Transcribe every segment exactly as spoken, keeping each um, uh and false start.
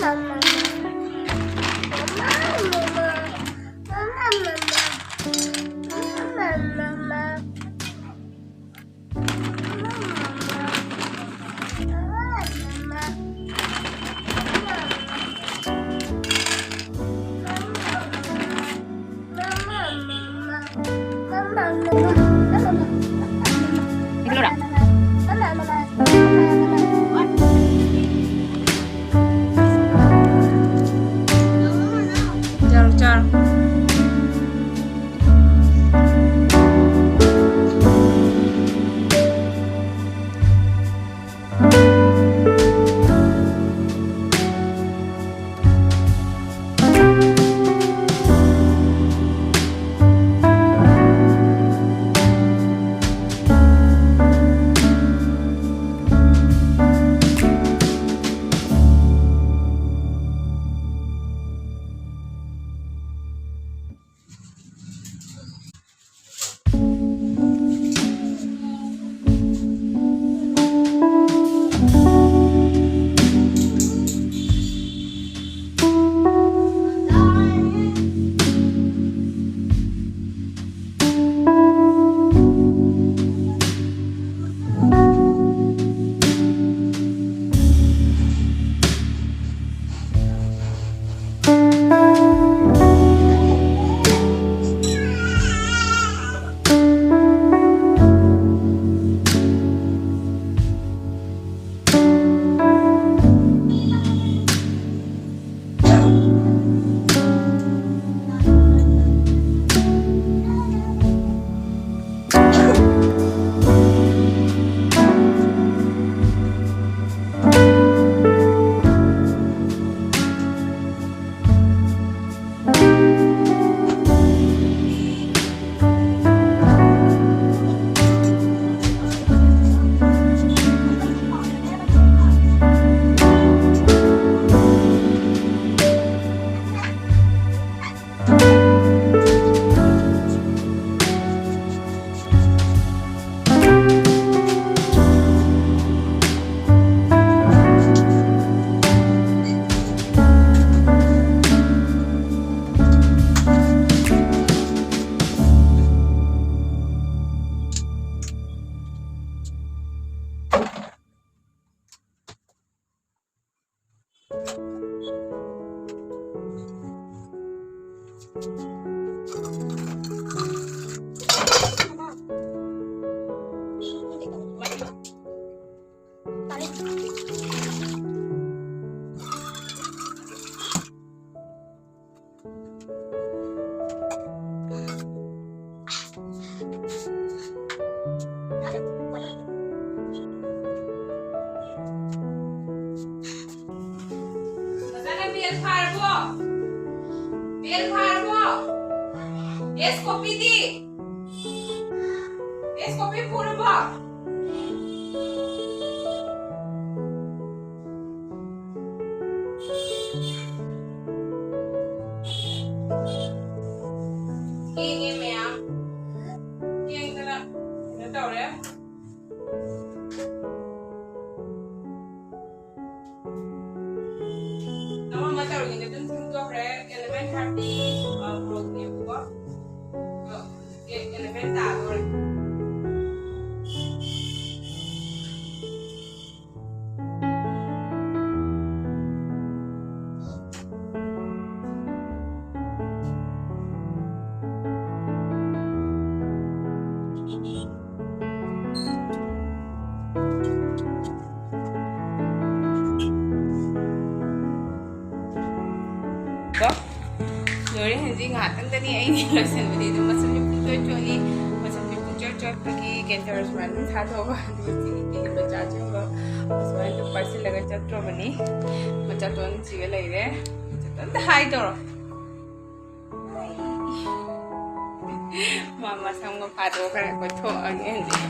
ꯆꯥꯔꯣ, ꯆꯥꯔꯣ꯫ ꯅꯆꯥꯅ ꯕꯦꯜ ꯐꯥꯔꯕꯣ? ꯕꯦꯜ ꯐꯥꯔꯕꯣ? ꯗꯦꯁ ꯀꯣꯄꯤꯗꯤ? ꯗꯦꯁ ꯀꯣꯄꯤ ꯄꯨꯔꯕꯣ? ꯊꯦꯡꯉꯦ ꯃꯌꯥꯝ꯫ ꯊꯦꯡꯗꯅ ꯀꯩꯅꯣ ꯇꯧꯔꯦ꯫ ꯅꯃ ꯑꯃ ꯇꯧꯔꯤꯉꯩꯗ ꯑꯗꯨꯝ ꯊꯦꯡꯗꯣꯛꯈ꯭ꯔꯦ꯫ Eleven thirty, ꯑ, ꯕ꯭ꯔꯣꯛꯅꯦꯕꯀꯣ꯫ ꯑꯗꯣ ꯍꯧꯖꯤꯛꯇꯤ eleven ꯇꯥꯗꯣꯔꯦ꯫ ꯀꯣ꯫ ꯂꯣꯏꯔꯦ, ꯍꯧꯖꯤꯛ ꯉꯥꯏꯍꯥꯛꯇꯪꯗꯅꯤ ꯑꯩꯅ ꯂꯣꯏꯁꯤꯟꯕꯗꯤ꯫ ꯑꯗꯨꯝ ꯃꯆꯨꯝꯁꯦ ꯄꯨꯡꯆꯣꯠ ꯆꯣꯠꯂꯤ꯫ ꯃꯆꯨꯝꯁꯦ ꯄꯨꯡꯆꯣꯠ ꯆꯣꯠꯄꯒꯤ ꯀꯦꯟꯇꯔ ꯁꯨꯃꯥꯏꯅ ꯑꯗꯨꯝ ꯊꯥꯗꯣꯛꯑꯒ ꯑꯗꯨꯒ ꯁꯤꯒꯤ ꯀꯦꯟꯕ ꯆꯥꯁꯤꯡꯗꯣ ꯁꯨꯃꯥꯏꯅ ꯑꯗꯨꯝ ꯄꯥꯏꯁꯤꯜꯂꯒ ꯆꯠꯇ꯭ꯔꯣꯕꯅꯤ꯫ ꯃꯆꯥꯇꯣꯟꯁꯤꯒ ꯂꯩꯔꯦ꯫ ꯃꯆꯥꯇꯣꯟꯗ ꯍꯥꯏ ꯇꯧꯔꯣ꯫ ꯃꯥ ꯃꯁꯝꯒ ꯐꯥꯗꯣꯛꯈ꯭ꯔꯦ, ꯀꯣꯏꯊꯣꯛꯑꯒꯦ ꯍꯧꯖꯤꯛ꯫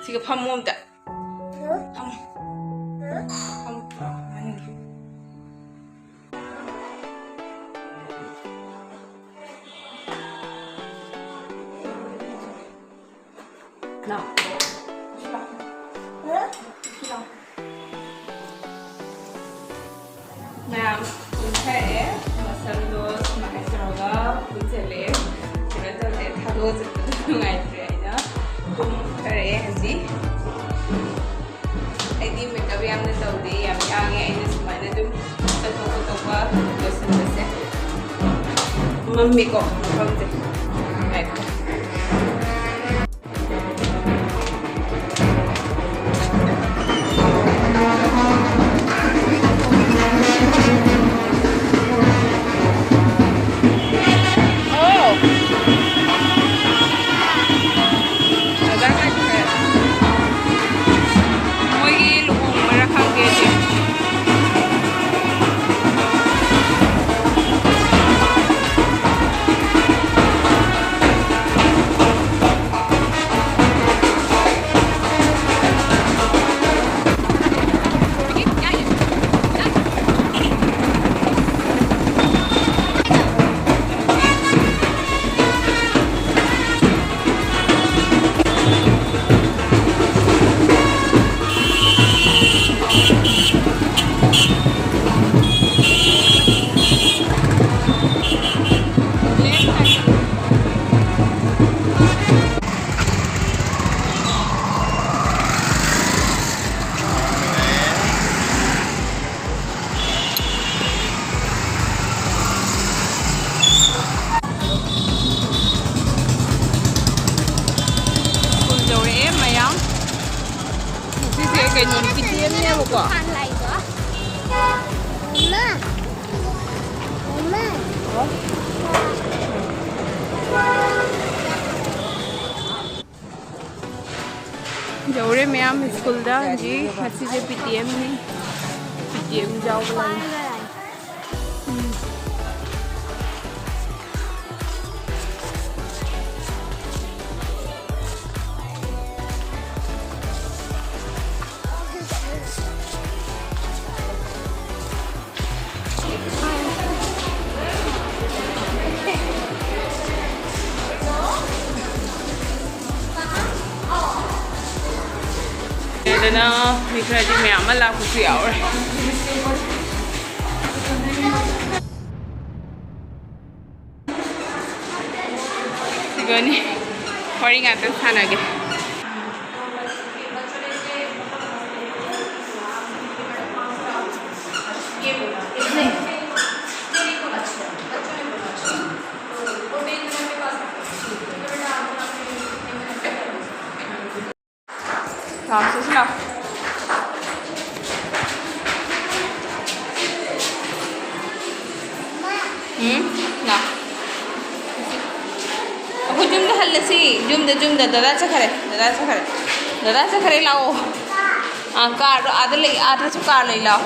ꯁꯤꯒ ꯐꯝꯃꯣ ꯑꯝꯇ꯫ ꯐꯝꯃꯣ꯫ ꯐꯝꯃꯣ꯫ ꯂꯥꯎ꯫ ꯂꯥꯎ꯫ ꯃꯌꯥꯝ ꯄꯨꯟꯊꯔꯛꯑꯦ꯫ ꯃꯁꯝꯗꯣ ꯁꯨꯃꯥꯏꯅ ꯇꯧꯔꯒ ꯄꯨꯟꯁꯤꯜꯂꯦ꯫ ꯀꯩꯅꯣ ꯇꯧꯗꯦ, ꯊꯥꯗꯣꯛꯑ ꯆꯠꯄꯗꯣ ꯅꯨꯡꯉꯥꯏꯇ꯭ꯔꯦ ꯍꯥꯏꯅ ꯄꯨꯟꯊꯔꯛꯑꯦ ꯍꯧꯖꯤꯛ꯫ ꯑꯩꯗꯤ ꯃꯦꯀꯞ ꯌꯥꯝꯅ ꯇꯧꯗꯦ, ꯌꯥꯝ ꯃꯝꯃꯤꯀꯣ ꯃꯐꯝꯁꯦ꯫ ꯉꯥꯏꯈꯣ꯫ ꯑꯣ꯫ ꯃꯣꯏꯒꯤ ꯂꯨꯍꯣꯡꯕꯔ ꯈꯪꯗꯦ ꯁꯦ꯫ ꯁ꯭ꯀꯨꯜ ꯌꯧꯔꯛꯑꯦ ꯃꯌꯥꯝ꯫ ꯉꯁꯤꯁꯦ ꯀꯩꯅꯣ, ꯄꯤ ꯇꯤ ꯑꯦꯝꯅꯦꯕꯀꯣ꯫ ꯌꯧꯔꯦ ꯃꯌꯥꯝ ꯁ꯭ꯀꯨꯜꯗ ꯍꯧꯖꯤꯛ꯫ ꯉꯁꯤꯁꯦ ꯄꯤ ꯇꯤ ꯑꯦꯝꯅꯤ꯫ ꯄꯤ ꯇꯤ ꯑꯦꯝ ꯌꯥꯎꯕ ꯂꯥꯛꯏ꯫ ꯎꯝ꯫ ꯑꯗꯨꯅ ꯃꯤ ꯈꯔꯗꯤ ꯃꯌꯥꯝ ꯑꯃ ꯂꯥꯛꯄꯁꯨ ꯌꯥꯎꯔꯦ꯫ ꯏꯕꯥꯅꯤ ꯋꯥꯔꯤ ꯉꯥꯛꯇꯪ ꯁꯥꯟꯅꯒꯦ꯫ ꯂꯥꯛꯑꯣ, ꯁꯤꯁꯤ ꯂꯥꯛꯑꯣ꯫ ꯎꯝ? ꯂꯥꯛꯑꯣ꯫ ꯑꯩꯈꯣꯏ ꯌꯨꯝꯗ ꯍꯜꯂꯁꯤ꯫ ꯌꯨꯝꯗ, ꯌꯨꯝꯗ꯫ ꯗꯗꯥ ꯆꯠꯈ꯭ꯔꯦ꯫ ꯗꯗꯥ ꯆꯠꯈ꯭ꯔꯦ꯫ ꯗꯗꯥ ꯆꯠꯈ꯭ꯔꯦ, ꯂꯥꯛꯑꯣ꯫ ꯑꯥ, ꯀꯥꯔꯗꯣ ꯑꯥꯗ ꯂꯩ꯫ ꯑꯥꯗꯁꯨ ꯀꯥꯔ ꯂꯩ, ꯂꯥꯛꯑꯣ꯫